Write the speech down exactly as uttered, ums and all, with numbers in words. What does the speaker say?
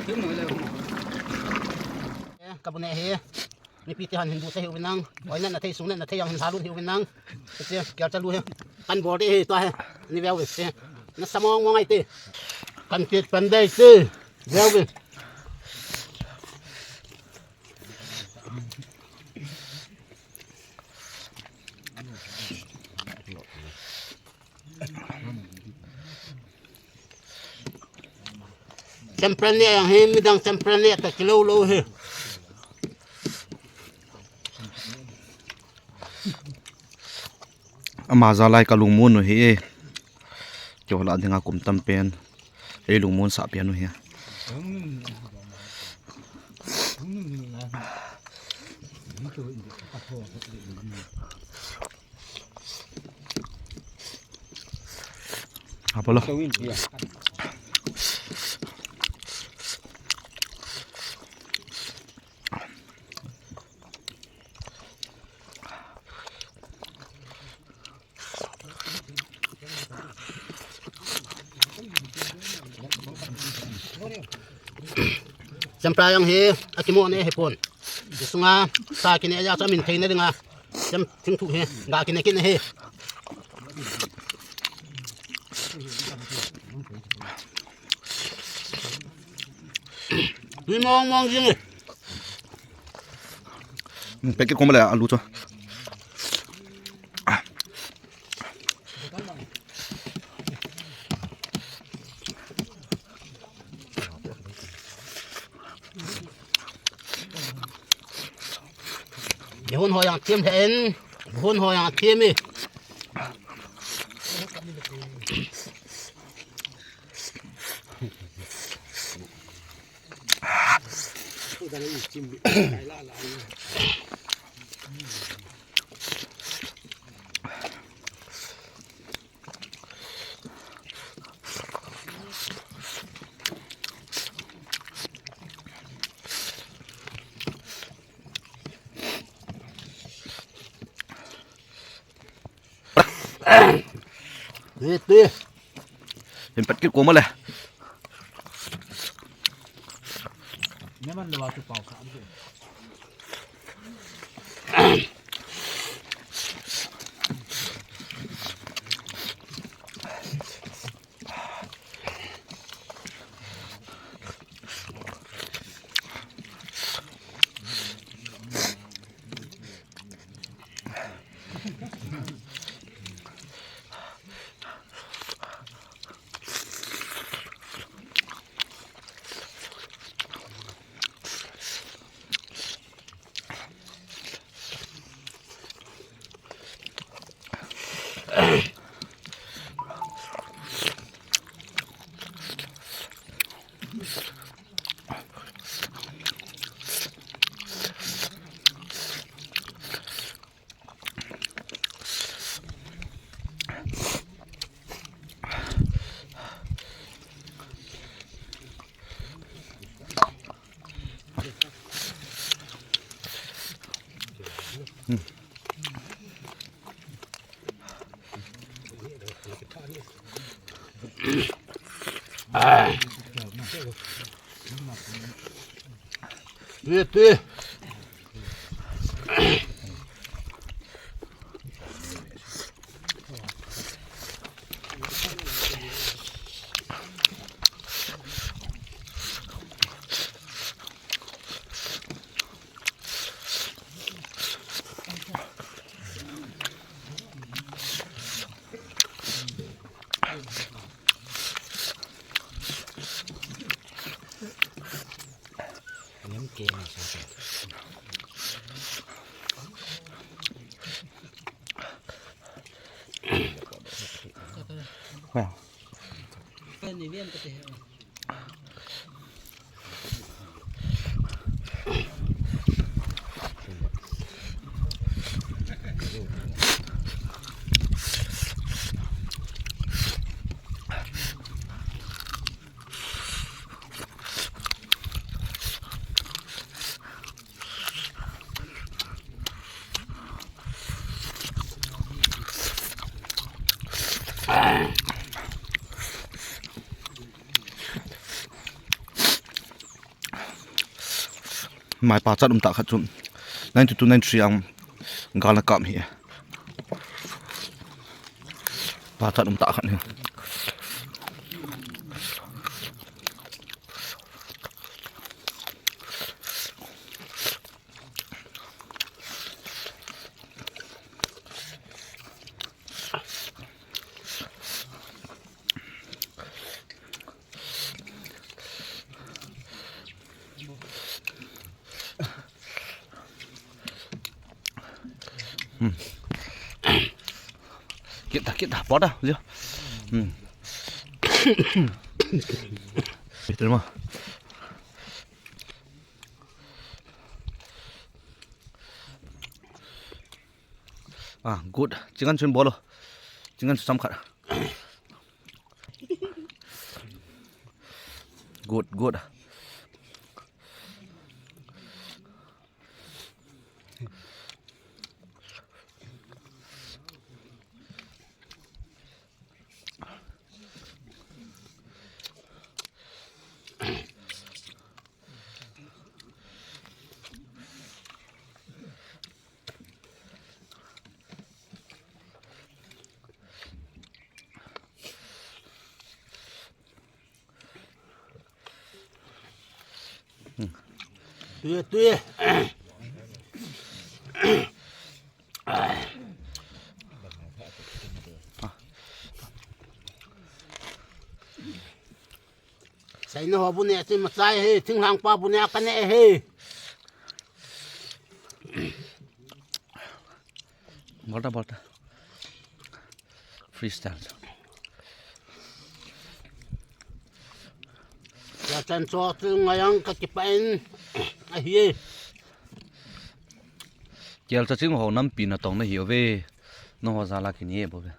Eh, ka bu ne hi. Mipi te han hin bu sa hi u nang. Oi na na thei sung na na thei yang hin halut hi u nang. Te kia cha lu hi. Kan bol te hi to hi. Ni veu ve te. Na sa mong mong ai te. Kan kit pan dei te. Veu ve. Champran ne yang hi midang champran ne ta kilo lo hi. Ama jalai ka lungmon u hi. Kei hola dinga kum tam pen. Ei lungmon sah pen u hi. Apolo. Champra jong hi, akimo ne hi pon. Sunga, sa kine ja sa min thei na dinga. Cham thing thu hi, ga kine kine hi. Ni mong mong jing. Hmm, pek kit kong ba le alu chu. Ye hun ho yang thim hen, hun ho yang thim e. Tui, tui. Hin pat kit koma le. Tui, tui. Well. Mai pachat um tah khat chu ninety two ninety three ang gal na kam hi. Pachat um tah khat hi. Hmm. Kita, kita, pada, ya. Hmm. Terima. Ah, good. Chingan chun bolo. Chingan chun samkhat. Good, good. Tui, tui. Saina ho bu ne chu machai he, thinglhang pa bu ne ka ne he. Bolta, bolta. Freestyle. Ya chan cho chu ngayang ka kipain. Ahi. Kel cha ching ho nampi na tong na hiu ve. No ho jala kini e bo ve.